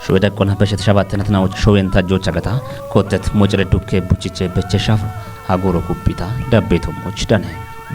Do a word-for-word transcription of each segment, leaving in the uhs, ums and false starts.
Showe daqqona beshete shabatte natnawoch showen tajjoch agata kottet mocere dukke buchiche beche shafro hagoro kuppita dabbeto moch dane.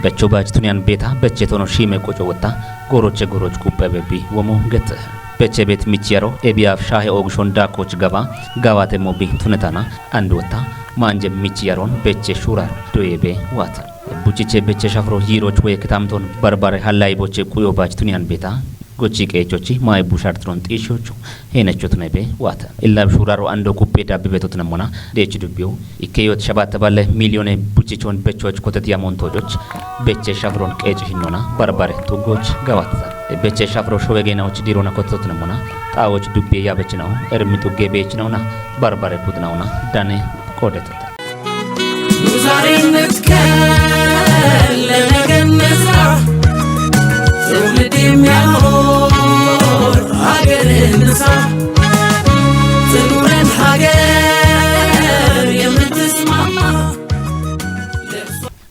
Becho bach tuniyan beta beche tono shime qoco wotta goroche goroch kuppebe bi womo gette. Beche bet michiyaro ebiyaf shahe ogshon dakkoch gaba gawate mobi tunetana and wotta manje michiyaron beche shurar doyebe wata. Buchiche beche shafro yiroch we ketamton barbare halay boche kuyo bach tuniyan beta gochi qeechochi maayi bushartron xiishochu heenechotnebe wata. Illab shuraro ando kuppe dabbi betotnemmona deech dubbiyo ikkeyot shabatte balle miliyone buchichon bechoch kotet yamon tojoch beche shafron qeechi hinnona barbare tuggoch gawatza. Beche shafro showe geenawoch dirona kotetotnemmona xaawoch dubbiye yabechinawo ermi tugge beechinawona barbare kudnawona dane qoodetota. ዛሬ ንትከል ለነገ እንስራ፣ ትውልድ የሚያኖር ሀገር እንስራ። ትኑረን ሀገር የምትስማማ።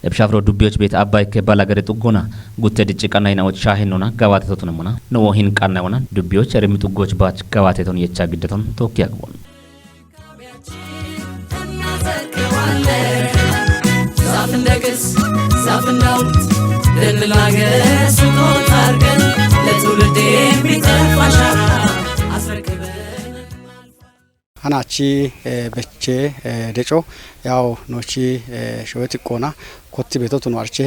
Ebshafro dubbiyoch bet abbayke balagare xuggona gutte dicci qannaynawoch shaahennona gawateto tunemona nowo hin qannayona dubbiyoch ermi xuggoch bach gawateton yecha giddeton tokki agbon. ዛፍ እንደቅስ ዛፍ እንዳውጥ ልንላገስ ስጦታ አርገን ለትውልድ የሚተርፍ አሻራ አስረክበን። Hanachi beche deco yaw nochi showe xiqqoona kotti beto tuno arche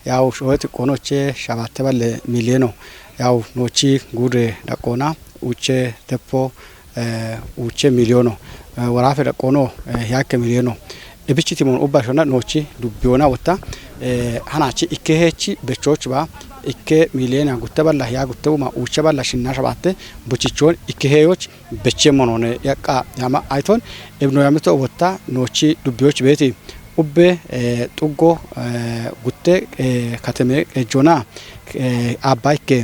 yaw showe xiqqoonoche shabatte balle miliyeno yaw nochi gude daqqoona uche teppo uche miliyoono warafe daqqoono yakke miliyoono. Ebichi timon ubba shona nochi dubbiyoona wotta hanachi ikke heechi bechoch ba ikke miliyena gutte balla ya gutte uma uche balla shinna shabatte buchichon ikke heeyoch beche monone yaqqa yama ayton ebno yamito wotta nochi dubbiyoch beeti ubbe xuggo gutte kateme qejjona abba ikke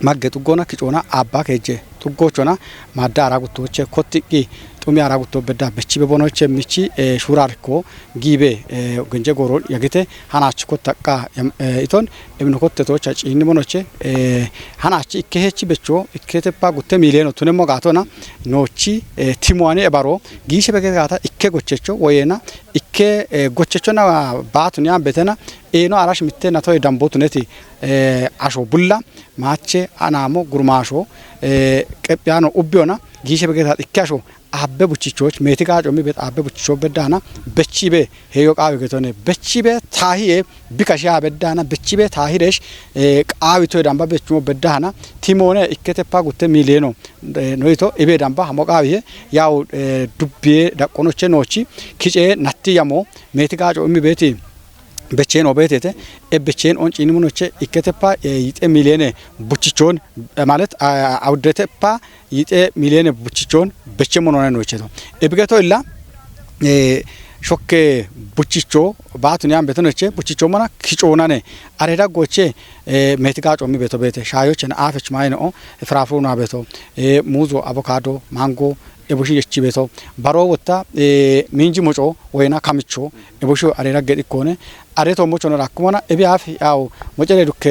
magge xuggona kicoona abba keejje xuggochona madda ara guttoche kottiqqi xumi ara gutto bedda bechibe bonoche michi shurarko gibe genje goro yagite hanach kottaqqa iton emno kotte tocha ciinni monoche hanach ikke heechi becho ikke teppa gutte miliyeno tunemmo gaatona nochi timoani ebaro giishe bege gaata ikke gochecho woyena ikke gochechona baatun yan betena eeno arash mitte natoy dambotuneti asho bulla maache anamo gurmasho qephiyaano ubbiyona giishe bege gaata ikke asho abbe buchichoch meeti gaaco mi bet abbe buchicho beddana bechibe heyo qaawi getone bechibe taahiye bikashiya beddana bechibe taahiresh qaawi toy damba bechumo beddana timoone ikkete pa gutte miliyeno noyito ibe damba hamo qaawiye yaw dubbiye daqqonoche noochi kice natti yamo meeti gaaco imi beeti bechen obetete e bechen on ciini munoche ikkete pa yixe miliyene buchichon ማለት አውደተ pa yixe miliyene buchichon beche monone nocheto ebigeto illa shokke buchicho baatun yan betonoche buchicho mona kicoonane are daggoche meeti gaaco mi beto beete shaayochen aafech mayno firafruna beto muuzo avocado mango ebushu yechi beto baro wotta minji moco woyna kamicho ebushu are dagge dikkone are to mocho no rakkumana ebi aaf yaw mocere dukke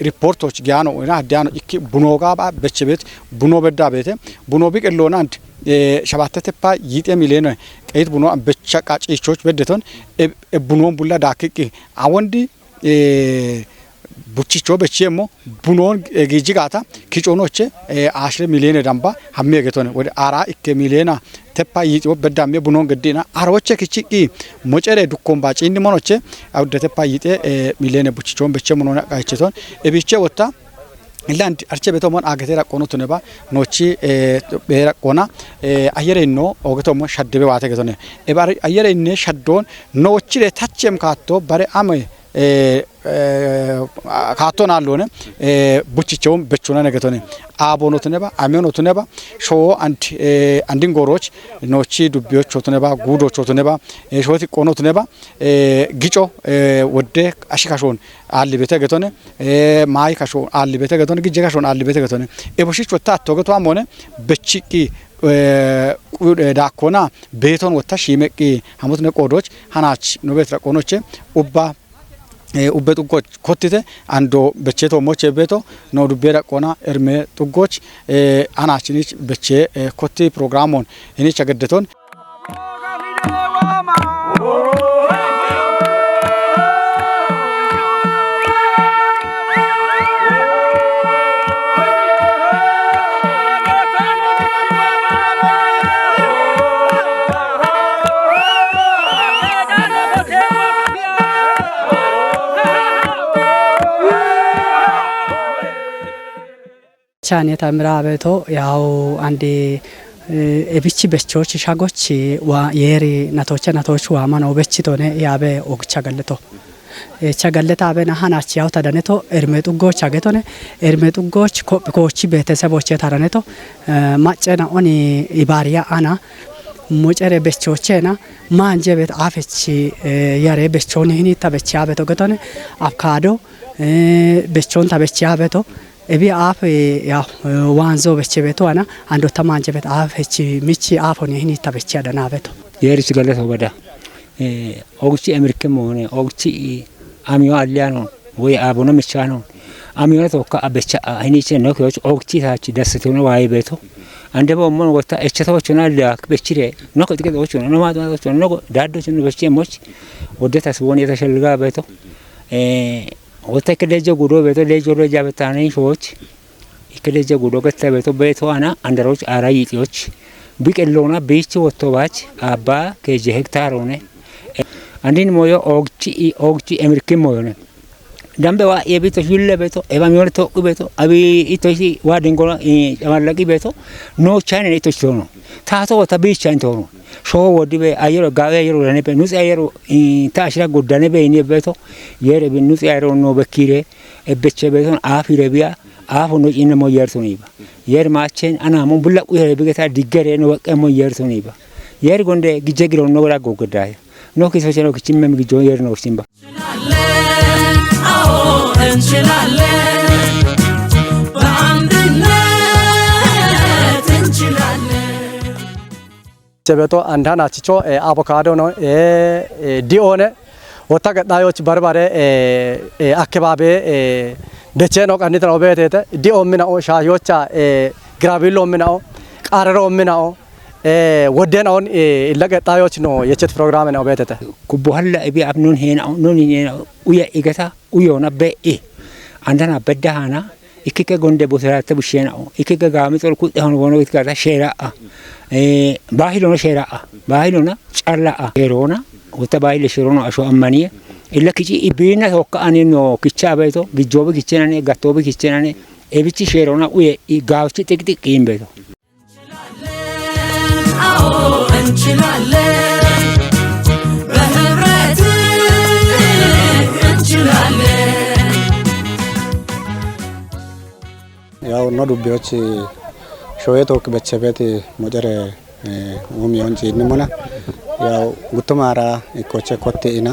reportoch giano woyna haddiano ikki buno gaba bechebet buno bedda beete buno biqellonand shabattete pa yixe miliyene qeyit buno becha qacichoch beddeton e bunon bulla dakiqqi awondi buchicho bechiemmo bunon giiji gaata kiconoche ashire miliyene damba hammi getone wode ara ikke miliyena teppa yiixi bedda hammi bunon geddina aroche kichiqqi mocere dukkon ba ciinni monoche awudde teppa yiixe miliyene buchichon beche monone qaecheton ebiche wotta Ilandi arche beto mon agete raqqono tuneba nochi be raqqona ayere inno ogeto mon shaddebe waate getone eba ayere inne shaddon nochire tachem kaatto bare ame kaatto nallone buchichon bechona negetone abono tuneba ameno tuneba showo and andin goroch nochi dubbiyocho tuneba gudocho tuneba shoti qono tuneba gico wodde ashikashon aallibete getone maayi kasho aallibete getone gijje kashon aallibete getone eboshicho tatto geto amone bechiqqi daakkona beeton wotta shiimeqqi hamutne qoodoch hanach nobet raqoonoche ubba eh, ubbe xuggoch kottite ando becheto moche beto no dubbe daqqona erme xuggoch, eh, anachinich beche, eh, kotti programon inich ageddeton. Chane tamira abeto, yaw ande, eh, ebichi bechochi shagochi wa yeri natocha natochu wa mano bechitone yabe ogcha galleto. Eh, cha galleta abe na hanachi yaw tadaneto, erme xuggoch agetone, erme xuggoch ko-, kochi beteseboche taraneto, eh, macce na oni ibariya ana, mucere bechochena, manje bet afechi, eh, yare bechoni hini tabechi abeto getone, avocado, eh, bechon tabechi abeto, ebi afe, ya, eh, wanzo beche beto ana, ando tamanje bet afechi michi afoni hini tabechi adana abeto. Yeri chi galleta obada. Eh, ogchi emirke mone, ogchi amiyo aliano, we abono michano. Amiyo toka abecha, ah, hini che no kyo ogchi tachi dasetono wa beto. Ande bo mon wota echeto chona la bechire. No ko tike do chona, no ma do chona, no ko dado chona beche moch. Odeta suwoni ta shelga beto. Eh, wota ke dejo gudo beto, dejo lo jabetane shoch. Ike dejo gudo getta beto, beto ana, anderoch ara yitioch. Bik elona bich wotto bach, abba ke je hektar one. Andin moyo ogchi, i ogchi emirki moyone. Dambe wa ye bito shille beto, eba miyon toku beto, abi ito shi wa dingola, i, amalaki beto, no chine ito shono. Tato wota bi chine tono. Sho wodi be, ayero gawe ayero dane be, nus ayero, i, ta ashira godane be ini beto, yere bi nus ayero no bekire, ebeche beton afire biya, afo no ine mo yer toniba. Yer machen ana mo bulla ku yere bigeta digere no wake mo yer toniba. Yer gonde gije giro no ra gogedaya. No kiso cheno kichimme mi gijo yer no simba. እንችላለን፣ አዎ እንችላለን፣ በአንድነት እንችላለን። Chebeto andana chicho, eh, avocado no, eh, eh, dione, wota gaddayoch barbare, eh, eh, akkebabe, eh, decheno qannitana obetete, dio minao, shayocha, eh, grabillo minao, qarero minao, eh, wodena on, eh, illa gaddayoch no, yechet program na obetete. Kubbo halla ebi ab nun hena, nun hena, uya igata, uyona be e. Andana bedda hana, ikike gonde boserate bushenao, ikike gami tol kudde hon wono itkata shera a. Eh, bahilona shera a, bahilona challa a. Sherona, uta bahile sherono asho ammaniye. Illa kichi ibina tokka anino kicha beto, gijobe kichenane, gatobe kichenane. Ebichi sherona uye, i gawchi tik tik imbeto. አዎ እንችላለን፣ በህብረት እንችላለን። Yaw no dubbiyoch shoye took bechebet mocere, eh, umiyon ciinnimona. Yaw guttumara ikkoche kotte ina,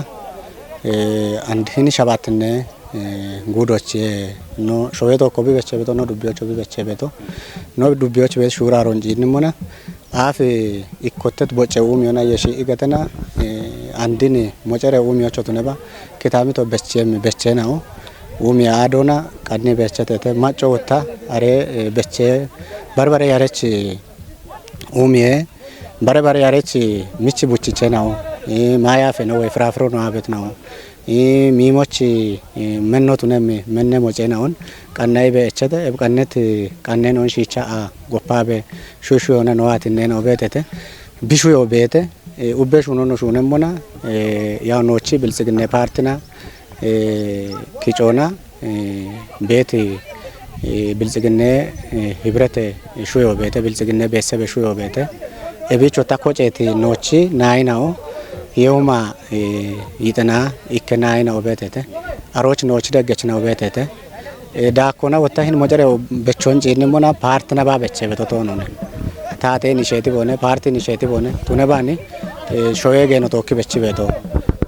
eh, and hini shabattinne eh, gudoch, eh, no, shoye tokko bibeche beto, no dubbiyocho bibeche beto, no dubbiyoch be shura ronji nimona, afi ikkottet bocce umiyona yeshi igatena, eh, andini mocere umiyocho tuneba, kitami to bechem, bechenao, umi adona, qanni bechetete, macco wotta, are, eh, beche, barbare yarech, umiye, barbare yarech, michi buchiche nao, eh, maya fe no, we frafro no abet nao. I miimochi, i menno tunemi menne mocenaon qannayi be echete, eb qannet, qannen on shiicha a goppabe shushu yona noati nena obetete, bishu yo bete, e, ubbe shuno no shunemona, e, yaw nochi biltsiginne partina, e, kicona, e, beti, e, biltsiginne, e, hibrete shuyo bete, biltsiginne besebe shuyo bete, ebicho takoceti nochi nayinao, yewuma, eh, yixena ikke nayina obetete. Aroch nooch deggechna obetete. Eh, daakkona wotta hin mocere bechon ciinnimona parti naba beche beto toonone. Taate initiative one, parti initiative one. Tune bani, eh, shoye geno tookki bechi beto.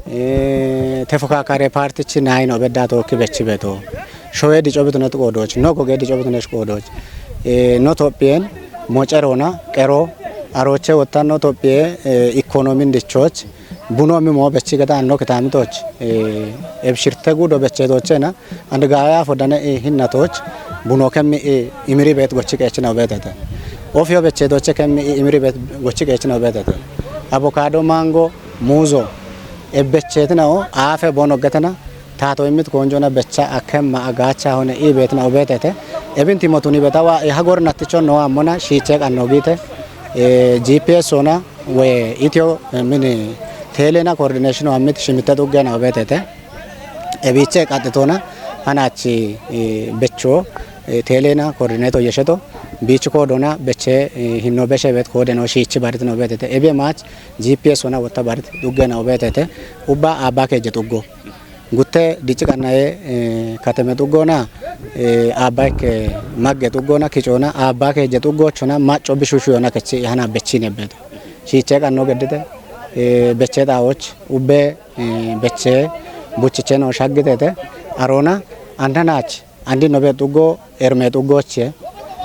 Eh, tefokakare partichi nayina obedda tookki bechi beto. Shoye dico bitune qoodoch, no goge dico bitune qoodoch. Eh, no Tophiyen mocerona qero aroche wottanno Tophiye, eh, ikonomin dichoch. Buno mimo bechi gada anno kitamitoch, eh, ebshirte gudo beche dochena, and gaya fodane, eh, hinna toch, buno kemmi, eh, imiri bet gochi kechina obetete. Ofio beche doche kemmi, eh, imiri bet gochi kechina obetete. Avocado, mango, muzo, ebbechetina o, afe bono getena, tato imit konjona becha akemma agacha hone i betina obetete. Ebin timotuni betawa, eh, hagor natichon no amona, shiche kanno gite, eh, G P S ona, we itio, eh, mini telena coordination o amit shimita duggena obetete. Ebiche qatitona, hanachi, eh, becho, eh, telena coordinate o yesheto, bich kodona, beche, eh, hinno beshe bet kodeno shichi baritino obetete. Ebi mach, G P S ona wota barit duggena obetete. Ubba abake jetuggo. Gutte dici qannaye, eh, kateme xuggona, eh, abba ikke magge xuggona, kicona, abba ke je xuggochona, macco bishushu yona kechi hana bechine beto. Shiche qanno gedite, eh, beche tawoch, ubbe, eh, beche, buchiche no shaggitete, arona, andanach, andi nobe xuggo, erme xuggoche,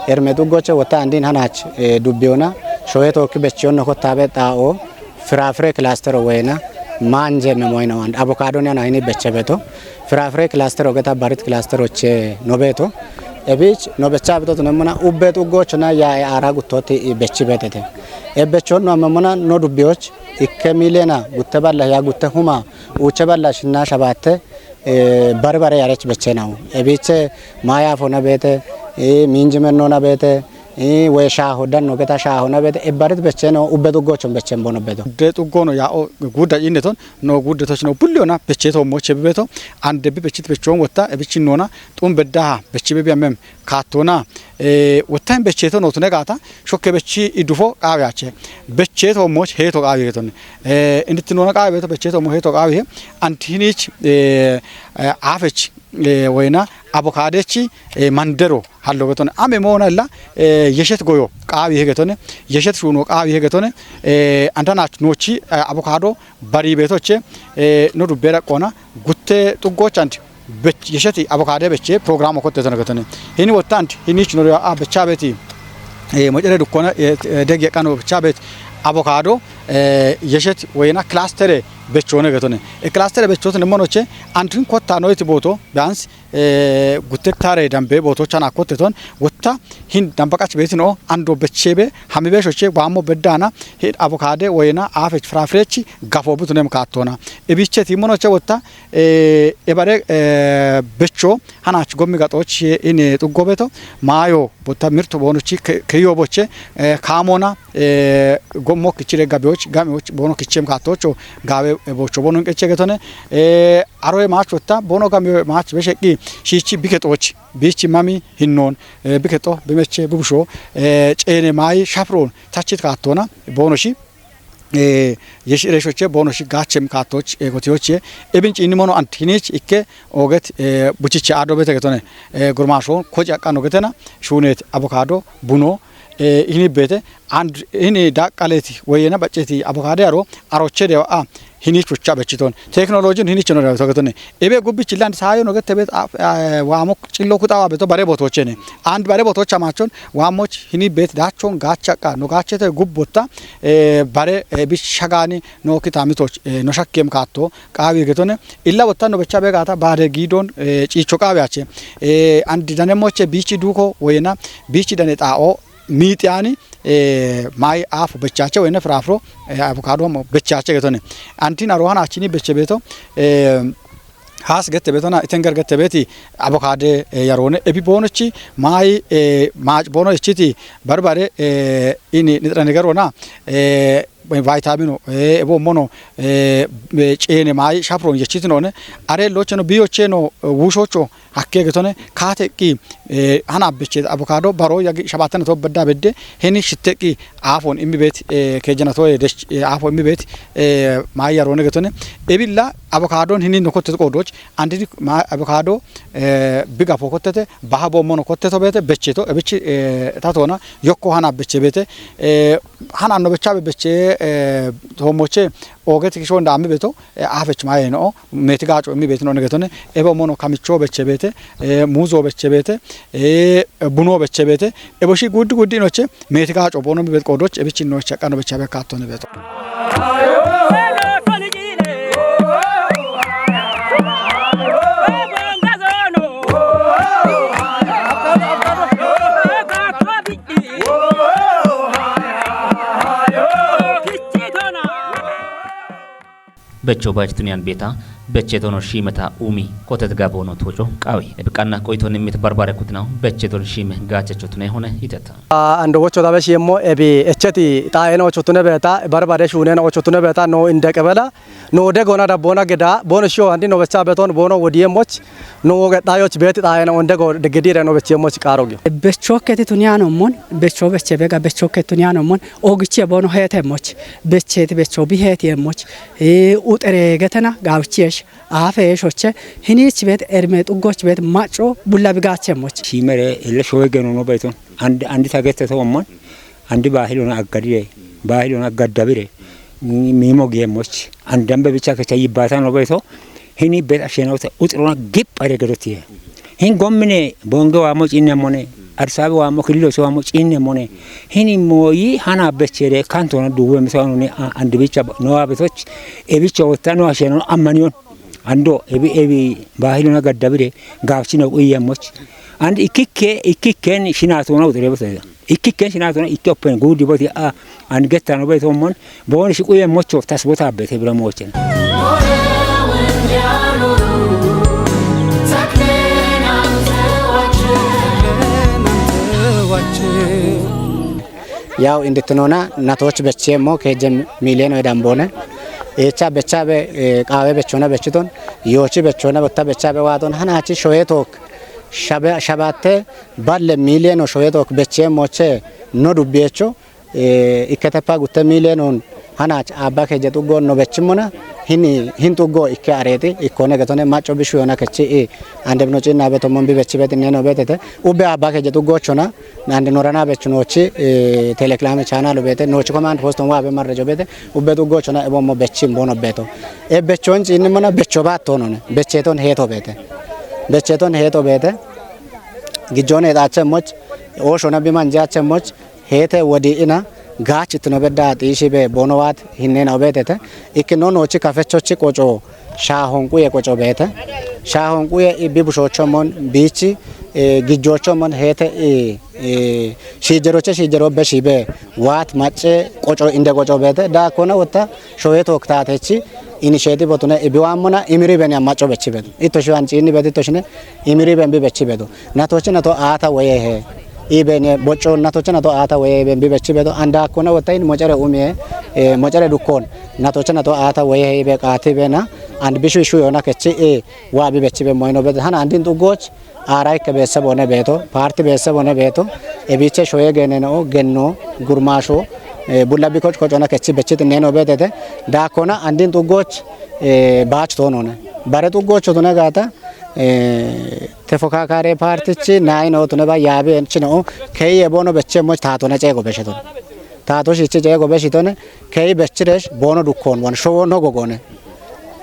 erme xuggoche wota andin hanach, eh, dubbiona, shoye toki bechion no kotabe tao, firafire cluster wena, manje me moina wand, avocado ni ana hini beche beto, firafire cluster ogeta barit cluster oche no beto, ebich no becha beto tunemona, ubbe xuggochona ya e ara guttoti i bechi betete. E bechon no amemona no dubbioch, ikke milena, gutte balla ya gutte huma, uche balla shinna shabate, eh, barbare yarech beche nawo. Ebiche maya fona bete, eh, minji menno na bete, eh, we shaho danno geta shaho na bete, e barit beche no, ubbe xuggochon bechen bono beto. De xuggono ya o guda inneton, no gude tochno bulliona beche to moche beto, ande bi bechit bechon wota, ebichin nona, tum beddaha, bechi be biamem, kattona, eh, wota beche to no tune gata, shokke bechi idufo qawe ache. Beche to moch he to qawe geton. Eh, indit nona qawe beto beche to mo he to qawe, antinich, eh, eh, afech, eh, wena, avocadechi, eh, mandero, hallo getone. Ame mona illa, eh, yeshet goyo, qawi hegetone, yeshet shuno, qawi hegetone, eh, antanach nochi, eh, avocado, bari betoche, eh, no dubbera qona, gutte xuggochant, bech, yesheti avocado beche, program kotte tone getone. Hini wottant, hini chinori a becha beti, eh, mojere dukkona, eh, eh, degye qano becha bet, avocado, eh, yeshet wena cluster bechone getone. E cluster bechotone monoche, antin kotta noiti boto, dance, eh, gutte tare dambe boto chana kotte ton, wotta hin damba qach betino, ando bechebe, hamibe shoche, wamo beddana, hit avocado, wena, afech, frafrechi, gafo butunem kattona. Ebiche timonoche wotta, eh, ebare, eh, becho, hanach gommi gatoch, ine xuggo beto, mayo, botta mirto bonochi, ke-, keyo boche, eh, kamona, eh, gommo kichire gabeoch, gameoch, bono kichem katocho, gabe, eh, bocho bono keche getone, eh, aroe mach wotta, bono gameo mach besheqi, shichi biketoch, bichi mami hinnon, eh, biketo, bimeche, bubusho, eh, chene mai, shapron, tachit katona, bono shi, eh, yeshi reshoche, bono shi gachem katoch, eh, gotioche, ebin chini mono antinich, ikke, oget, eh, buchiche ado bete getone, eh, gurmashon, koji aqqano getena, shunet, avocado, buno, eh, ini bete, and ini daqqaleti, weyena bacceti, avocado aro, aroche de a, hini chucha bechiton. Technology hini chino de togetone. Ebe gubbi chillan sayo no gete bet, a, a, wamo chillo kutawa beto bare botochene. And bare botocha machon, wamoch hini bet dachon gacha ka, no gachete gubbota, eh, bare, eh, bishagani, no kitamitoch, eh, no shakkem katto, qawi getone. Illa wotta no becha begata, bare gidon, eh, chicho qawi ache. Eh, and dane moche bichi duko, weyena, bichi dane tao, mitiyani, eh, mai afu bechache, weyena frafro, eh, avocado mo bechache getone. Antin arohan achini beche beto, eh, has gete betona, itenger gete beti, avocado, eh, yarone, ebi bonochi, mai, eh, maj bono ichiti, barbare, eh, ini nitra negarona, eh, vitamino, eh, ebo mono, eh, eh, chene mai, shapron yechitinone, are locheno biyo cheno, eh, wushocho, hakke getone, kate ki, eh, hana beche avocado, baro yagi shabatana to bedda bedde, heni shitte ki afon immi bet, eh, kejana to, eh, desh, eh, afon immi bet, eh, mai yarone getone, ebilla avocado hini no kotte qodoch, andini ma avocado, eh, biga fo kottete, baha bo mono kotte to bete, beche to, ebichi, eh, tatona, yokko hana beche bete, eh, hana no becha be beche, eh, to moche, ogeti kishon da mi beto, eh, afech mai no, meti gacho mi bete no getone, ebo mono kamicho beche bete, eh, muzo beche bete, eh, buno beche bete, ebo shi guddi guddi noche, meti gacho bono mi bet qodoch, ebichi no chaqano becha be katone beto. Becho bachi tuniyan beta, becheton shimeta umi, kotet gabo no tocho, qawi. Ebqanna qoiton mit barbare kutinaw, becheton shime gachecho tune hone iteta. Ando wocho dabe shiyemmo, ebi echeti xaayena ocho tune beta, barbare shunena ocho tune beta, no inde qebela, no degona dabbona geda, bono shiyo handi no becha beton, bono wodiye moch, no wogedhayoch beti xaayena onde go degedire no beche moch qaaro giyo. Bechokketi tuniyano mon, becho beche bega bechokketi tuniyano mon, ogiche bono hete moch, becheti becho bi hete moch, e, utere getena gawchiesh, afe eshoche, hinich bet erme xuggoch bet macho bulla bigache moch. Shimere ele showe geno no beton. And, andi tagete to mon. Andi baahilona aggadire, baahilona aggaddabire, mimo giyemoch. Andambe bicha kecha yibbata no beto. Hini bet ashenawta utrona gip are gedotiye. Hin gommine bonge wa mo cinne mone, arsabe wa mo kililo so wa mo cinne mone. Hini moyi hana bechere kantona duwe misanoni andi bicha no abetoch. E bicha wota no asheno amaniyon. Ando ebi, ebi baahilona gaddabire gawchino uyemoch. And ikikke, ikikken shinatona utre betoya. Ikkikken shinatona ikki oppen gudi boti a an gettano beti hommon bon shiquye mocho tas bota bete bira mochen. Yaw inditnona natoch beche mo keje miliyon oy dambone. Echa bechabe, eh, qawe bechona bechiton, yochi bechona botta bechabe waton hanachi shoye tok. Shabe-, shabatte balle miliyon shoye tok beche moche no dubbiyecho, eh, ikketepa gutte miliyon hanach abba keje tuggo no bechimona, hini, hin tuggo ikke areti, ikkone getone macho bishu yona kechi i, andem no cinna beto mon bi bechi beti neno betete, ubbe abba keje tuggo chona, nandi norana bechu nochi, eh, Telegram channel bete, nochi command post on wa be marrejo bete, ubbe tuggo chona ebo mo bechim bono beto. E bechon cinni mona becho ba tonone, becheton heto bete. Becheton heto bete. Gijone dache moch, oshona bi manje ache moch, hete wodi ina, gach itno bedda tishi be bono wat hinne na obetete. Ikkino nochi kafechochi qoco, shahon quye qoco bete. Shahon quye ibbi bushocho mon bichi, eh, gijjocho mon hete, eh, eh, shijeroche shijero be shibe, wat mache qoco inde qoco bete. Da kona wota shoye toktatechi, initiative otune ibi wamona imiri beni amacho bechi bedo. Ito shiwan chini beti toshine, imiri ben bi bechi bedo. Natoche nato ata weye he. Ibene bocho natoche nato ata weye ben bi bechi bedo. Anda kona wota in mochere umie, eh, mochere dukon. Natoche nato ata weye he ibe kati bena. And bishu ishu yona kechi, eh, wa bi bechi be moino bedo. Hana andin tu goch, ara ikke beesseb one beeto, paarti beesseb one beeto, ebiiche shoye geeneno, genno, gurmaasho, eh, bulla bikoch kocona kechi bechit neno beetete, daakona andin xuggoch, eh, baach toonone. Bare xuggocho tune gaata, eh, tefokaakaare paartichi naayino tune ba yaabi enchino, keye bono beche moch taatona ceego beshetone. Taato shiichi ceego beshitone, kei bechiresh bono dukkoon wan showo no gogone.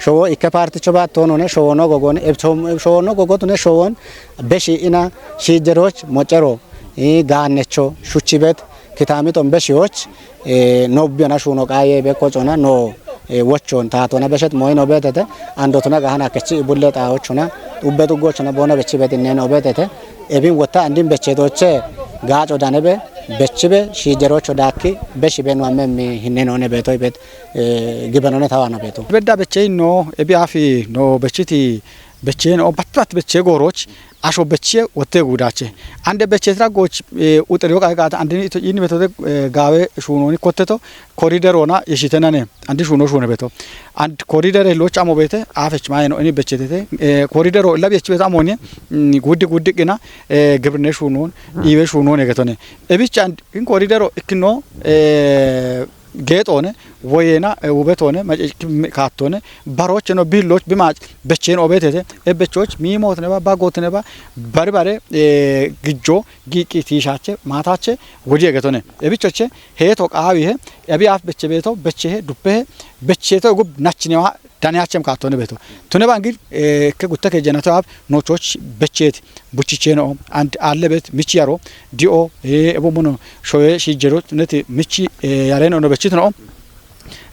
Showo ikke paarticho baattoonone, showo no gogone, eb-, showo, showo no gogotune, showon beshi ina shiijeroch, mocero, i gaannecho, shuchibet, kitamiton beshiyoch, eh, no ubbiyona shuuno qaaye be kocona, no, eh, wochon taatona beshet moyino beetete, andotuna gahana kechi ibulle xaawochona, ubbe xuggochona bono bechibet inneno beetete, ebin wotta andin bechetoche gaaco danebe, bechibe, shiijerocho daakki, beshibe no amme mi hinne none beetoy bet, eh, gibenone tawana beto. Bedda beche no, ebi afi no bechiti beche no, bat bat beche goroch, asho beche wotte gudache. Ande beche tra goch, eh, utere yo qaata, ande ni to ini beto de, eh, gaawe shuunoni kotteto, koriderona yeshitenane, andi shuuno shuune beto. And koridere loch amo beete, afech maayeno ini bechetete, eh, koridero illa beche beto amoni, mm, guddi guddi qina, eh, gibrinne shuunon, iiwe shuunon egetone. Ebich and in koridero ikkino, eh, geexoone, woyena, eh, wubetoone, maceci kaattone, barocheno biilloch bimac bechen obeetete, e bechoch miimootneba, bagotneba, bari bare, eh, gijjo, giiqqi tiishaache, maataache, wodi egetone. E bichoche, heeto qaawihe, ebi aaf beche beeto, bechehe, duppehe, becheeto gub nachinewa, daniyachem kaattone beeto. Tune bangid, eh, ke gutte ke jenato aaf, nochoch becheeti. Buchicheno, and allebet, michi yaro, dio, eh, ebo mono, shoye, shijero, neti, michi, eh, yareno, no bechitno,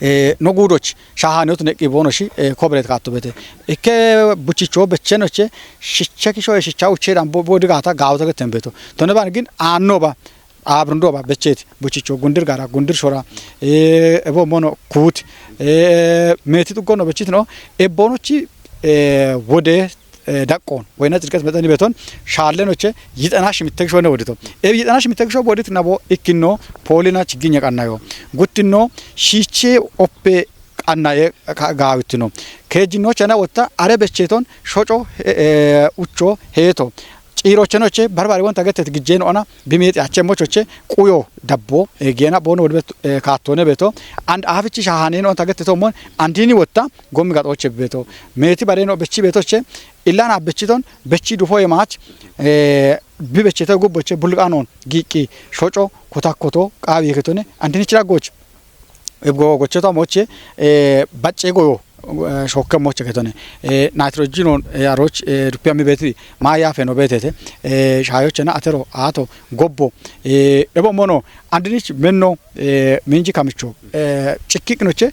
eh, no gudoch, shahane otu neqi bono shi, eh, kobret katto bete. Ikke buchicho becheno che, shicheki shoye, shicha uche dan bo, bo digata, gawta geten beto. Tone ban gin, anno ba, aabirundoba becheti buchicho gundir gara gundir shora, eh, ebo mono kut, eh, meti tuggono bechitino, ebonochi, eh, wode, eh, daqqon wayna cirqet mexeni beton shaallenoche yixana shimitegishone wodito. E yixana shimitegishone wodit nabo ikkino poolina chigginya qannayo. Guttino shiiche oppe qannaye ka-, gaawitino. Keejjinochena wotta are becheton shoco, eh, ucho heeto. Ciirochenoche barbari wonta gettet gijjeno ana bimeti ache mochoche quyo dabbo, eh, gena bono wodbe, eh, kaattone beto. And aafichi shahaneno onta getteto mon andini wotta gommi gaxoche beto. Meti bareno bechi betoche illana bechiton bechi dufo yemach, eh, bi becheto gubboche bulqanon giqqi shoco kotakkoto qaawi yeketone andini chira goch. Ebgo gocheto moche, eh, bacce goyo, eh, shokke moche ketone. Eh, nitrogen on, eh, aroch, eh, rupia mi beti, ma ya feno betete, eh, shayochena atero ato gobbo, eh, ebo mono, andinich menno, eh, minji kamicho, eh, chikkik noche,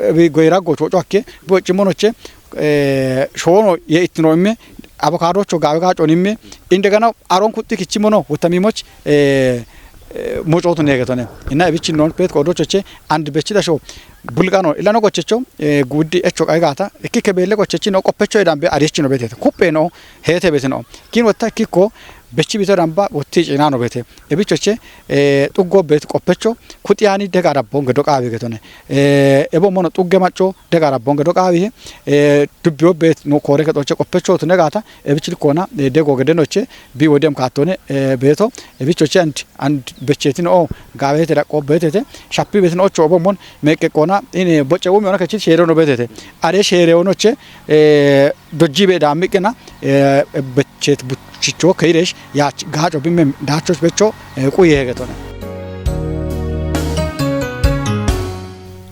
eh, bi goyra gocho chocho akke, bo chimonoche, eh, shono ye itno imme, avocado cho gawe ga chon imme, indegana aron kutti kichimono, wutamimoch, eh, eh, mocotu negetone. Ina ebichi non pet kodochoche, and bechida sho, bulgano, ilano gochecho, eh, guddi echo qaigata, ikki kebele gochechi no, qoppecho edambe arichi no betete. Kuppe no, hete betino. Kin wotta kikko, bechi bito damba, wotti cina no bete. Ebichoche, eh, tuggo bet qoppecho, kutiyani dega dabbo, gedo qabi getone. Eh, ebo mono tugge macho, dega dabbo, gedo qabi, eh, dubbiyo bet no kore ketoche qoppecho tune gata, ebichi kona, eh, dego gedenoche, bi wodem katone, eh, beto, ebichoche and, and bechetin o, gawete da qobetete, shappi betin ocho obo mon, meqqe kona, ine boche umi ona kechi shere no betete. Are shere onoche, eh, dojji be da miqqena, eh, bechet buchicho keiresh, yach gacho bimme dachos becho, eh, quye hegetone.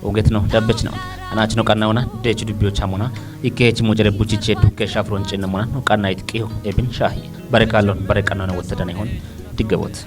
Ogetno dabbechno. Anachno qannawna, dechu dubbiyo chamona, ikke hechi mocere buchiche dukke shafron chenna mona, no qannayit qiyo, ebin shahi. Bare kallon, bare qannawna wottadane hon, diggebot.